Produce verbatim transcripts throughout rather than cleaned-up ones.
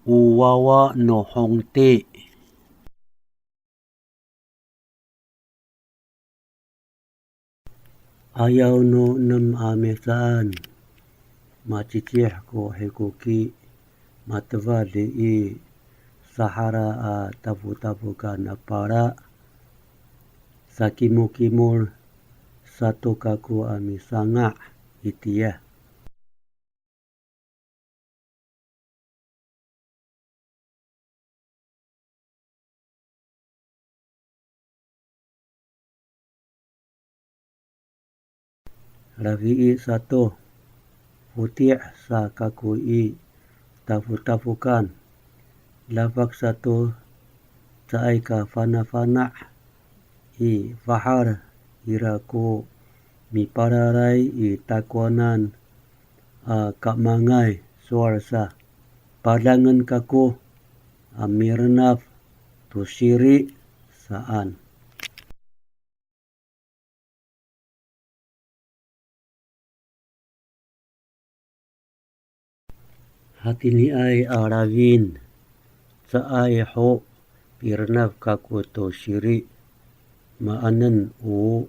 o wawa no hongti. Ayaw no enem a mihecaan, macicih ko hikoki, matefad i sahara a tafotafokan a pala, sakimokimol sato kako a misanga' itiya. Lafii sato, foti' sa kako i tafotafokan. Lafak sato, caay ka fanafana' i fahal ira ko mipalalay i takowanan a kamangay, sowal sa, padangen kako a mirenaf to siri saan. Hatiniay a lawin, caay ho pirenaf kako to siri, maanen o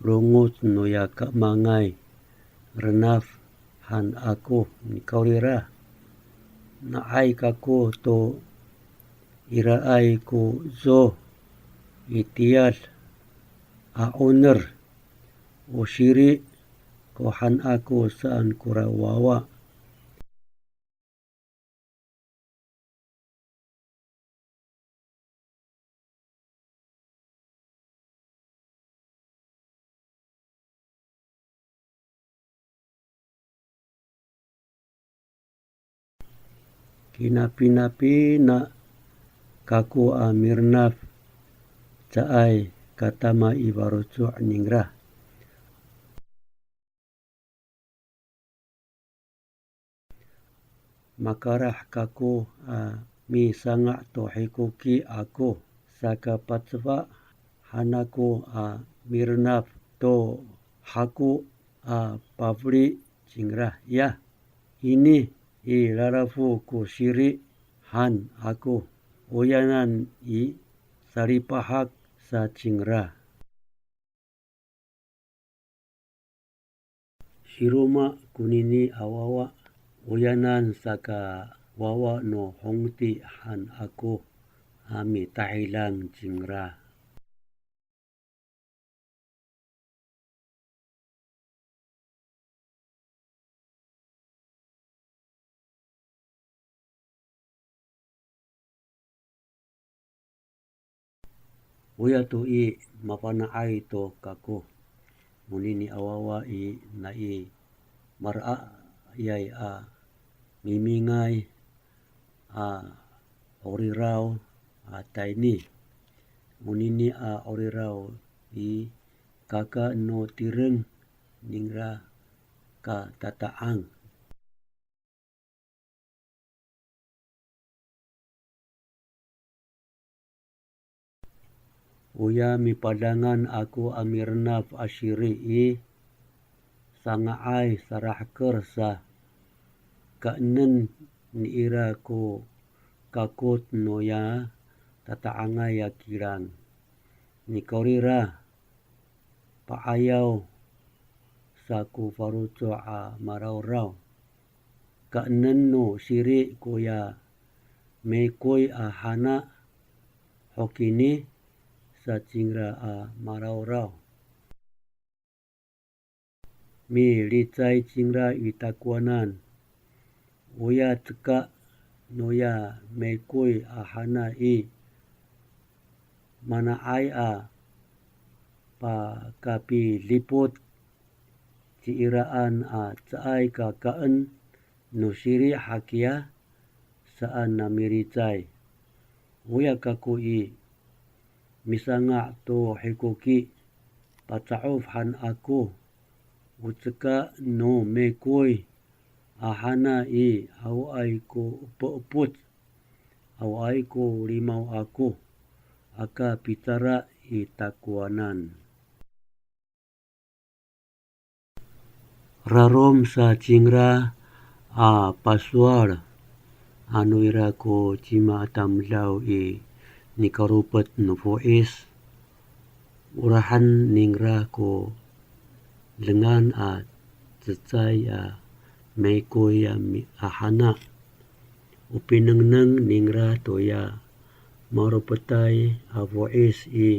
longoc noya kamangay renaf han ako, nikawrira na'ay kako to iraay ko zo itiyad a 'oner, o siri ko han ako saan kora wawa. Kinapinapina kako a mirenaf, caay katama i faloco' ningra. Makalah kako a misanga' to hikoki ako, saka pacefa han ako a mirenaf to hako a pafeli cingra, ya. Ini i lalafo ko siri han ako, oyanan i salipahak sa cingra. Siroma konini a wawa, oyanan saka wawa no hongti han ako a mitahidang cingra. Oya to i, mafana'ay to kako. Onini a wawa i, nai maraayay a mimingay a 'oriraw a tayni. Onini a 'oriraw i, kaka no tireng ningra katata'ang. Oya mipadangan ako a mirenaf a siri i, sanga'ay sarahker sa kaenen nira ko kakot noya tata'angay a kilang. Nikawrira, pa'ayaw sa ko faloco' a marawraw. Kaenen no siri koya mikoy a hana, hokini sa cingra a marawraw. Milicay cingra i takowanan. Oya ceka noya mikoy a hana i, mana'ay a pakapilipot ciiraan a caay ka kaen no siri hakiya saan a milicay. Oya kako i, misanga' to hikoki, paca'of han ako, o ceka no mikoy a hana i, awaay ko epoepoc, awaay ko limaw ako, aka picara i takowanan. Rarom sa cingra a pasowal Ano ira ko cima a tamdaw i nikaropet no fo'is, orahen ningra ko dengan a cecay a mikoy a mi-, a hana. O pinengneng ningra toya maropetay a fo'is i,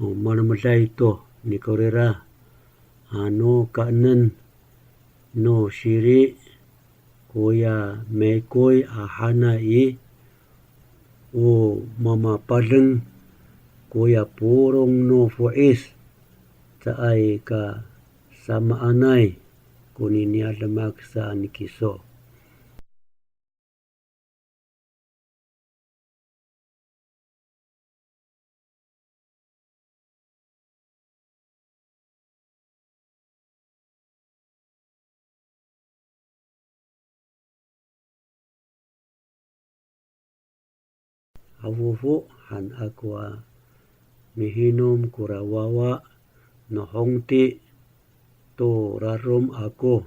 o malemeday to nikawrira. Ano kaenen no siri koya mikoy a hana i, o mamapadeng koya polong no fo'is, caay ka samaanay konini a demak saan kiso. Afofo han ako a mihinom kora wawa no hongti to rarom ako,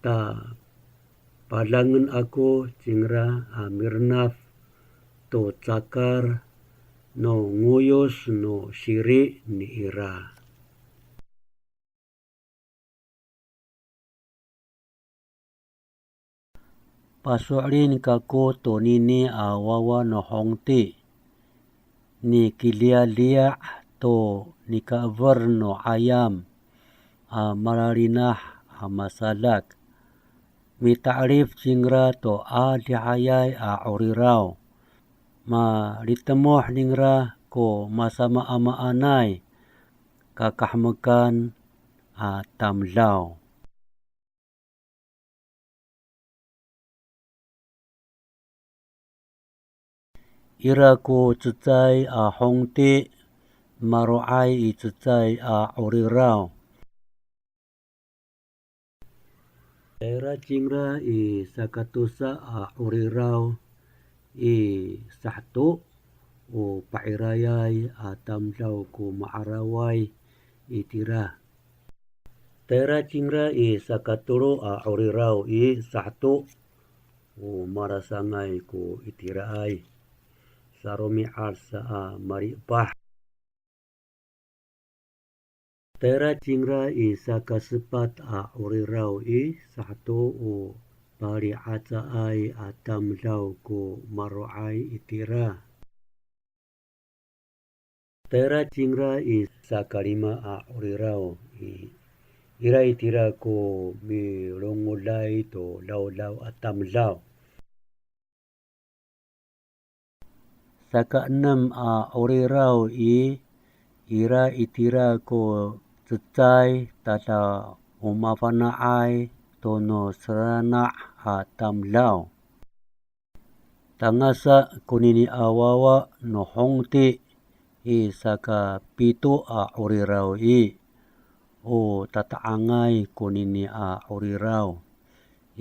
ta padangen ako cingra a mirenaf to cakar no ngoyos no siri nira. Paso'elin kako tonini a wawa no hongti, nikiliyaliya' to nikaefer no 'ayam a malalinah a masadak. Mita'elif cingra to adihayay a 'oriraw. Malitemoh ningra ko masamaamaanay kakahemekan a tamdaw. Ira ko cecay a hongti, maro'ay i cecay a 'oriraw. Tayra cingra i sakatosa a 'oriraw i saheto, o pa'irayay a tamdaw ko ma'araway itira. Tayra cingra i sakatolo a 'oriraw i saheto, o marasangay ko itiraay, saromi'ad sa a mali'epah. Tayra cingra i sakasepat a 'oriraw i saheto, o pali'acaay a tamdaw ko maro'ay itira. Tayra cingra i sakalima a 'oriraw i, ira itira ko milongoday to dawdaw a tamdaw. Sakaenem a 'oriraw i, ira itira ko cecay tada o mafana'ay to no serana' a tamdaw. Tangasa konini a wawa no hongti i sakapito a 'oriraw i, o tata'angay konini a 'oriraw.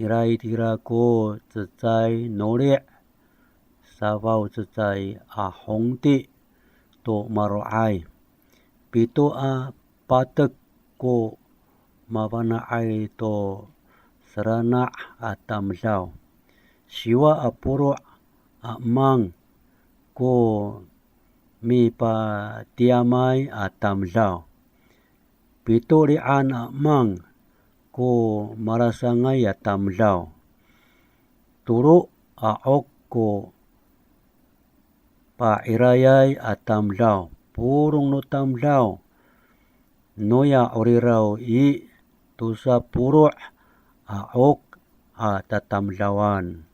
Ira itira ko cecay noli', safaw cecay a hongti to maro'ay. Pito a patek ko mafana'ay to serana' a tamdaw. Siwa a polo' a mang ko mipatiyamay a tamdaw. Pito li'an a mang ko marasangay a tamdaw. Tolo a 'ok ko pa'irayay a tamdaw, polong no tamdaw. Noya 'oriraw i, tosa polo' a 'ok a tatamdawan.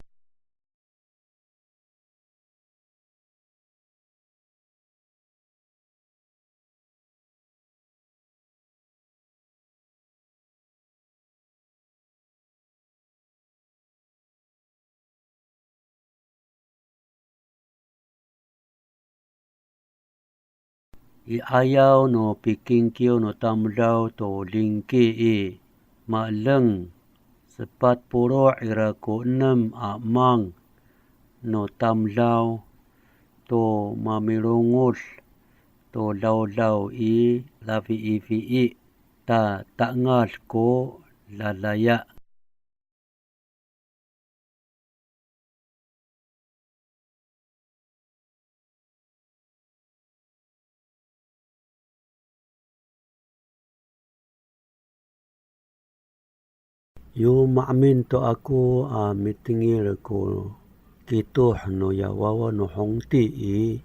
I 'ayaw no pikingkiw no tamdaw to dingki i, ma'edeng sepat polo' ira ko enem a mang no tamdaw to mamilongod to dawdaw i lafiifii ta ta'angad ko dadaya. Yo maemin to ako a mitengil ko kitoh noya wawa no hongti i,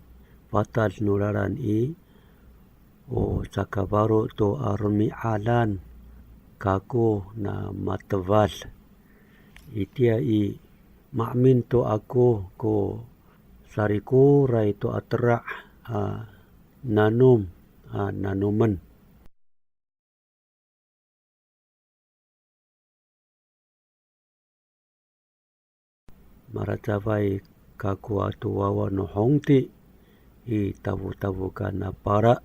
fatad no lalan i, o sakafalo to a romi'adan kako na matefad. Itiya i, maemin to ako ko sarikoray to a tera' a nanom a nanomen. Malacafay kako ato wawa no hongti i tafotafokan a pala,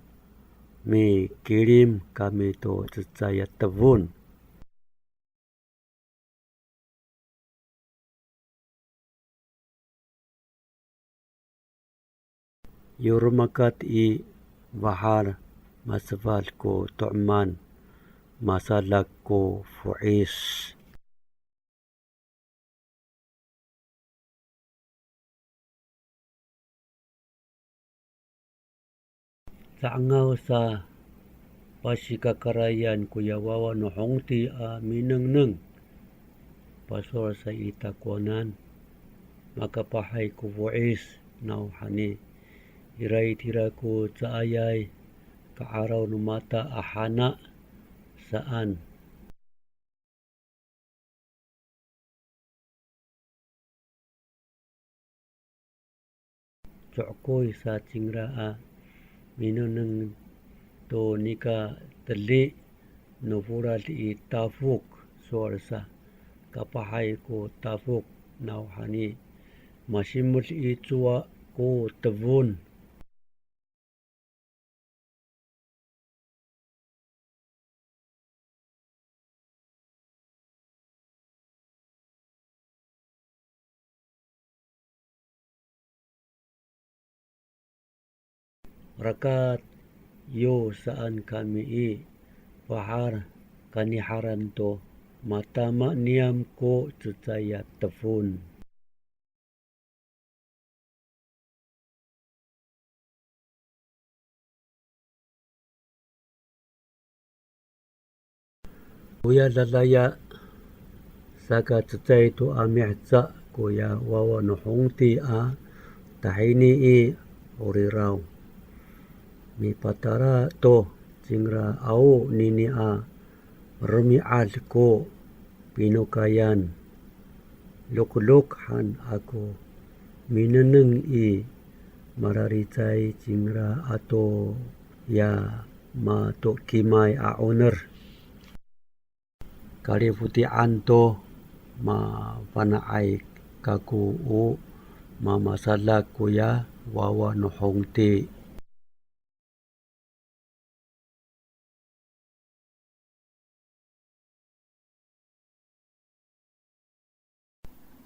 mikilim kami to cecay a tefon. Yo romakat i, fahal masefad ko to'eman, masadak ko fo'is. Ca'angaw sa pasikakarayan koya wawa no hongti a minengneng. Pasowal sa i takowanan, makapahay ko fo'is nawhani, ira itira ko caayay ka'araw no mata a hana saan. Co'koy sa cingra a minengneng to nika teli no folad i tafok, sowal sa, kapahay ko tafok nawhani, masimed i cowa ko tefon. Rakat yo saan kami i, fahal kaniharan to matama niyam ko cecay a tefon. Koya dadaya, saka cecay to a miheca koya wawa no hongti a tahini i 'oriraw. Mipatala to cingra aw nini a romi'ad ko pinokayan. Loklok han ako minengneng i, malalicay cingra ato ya matokimay a 'oner. Kalifoti'an to mafana'ay kako o mamasadak koya wawa no hongti.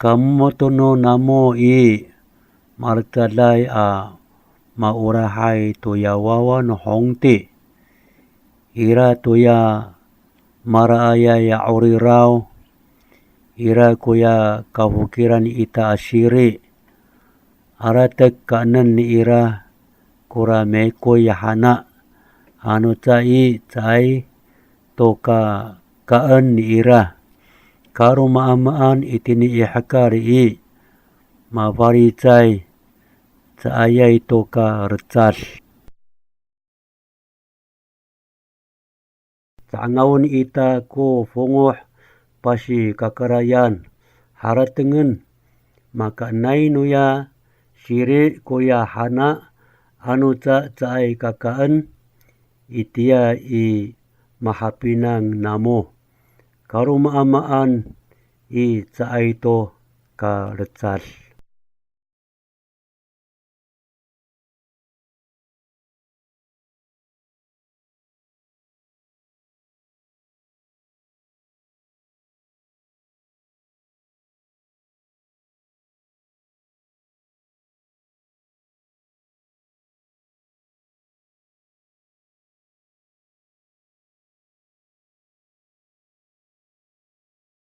Kamo to no namo i, malecaday a maolahay toya wawa no hongti. Ira toya maraayay a 'oriraw, ira koya kafokilan ita a siri, alatek kaenen ni ira kora mikoy a hana, ano ca i caay to ka kaen ni ira. Karomaamaan itini i hekal i, mafalicay caayay to ka lecad. Ca'angawen ita ko fongoh pasikakarayan, haratengen, makaenay noya siri koya hana, ano ca caay kakaen, itiya i mahapinang namo. Karomaamaan i caay to ka lecad.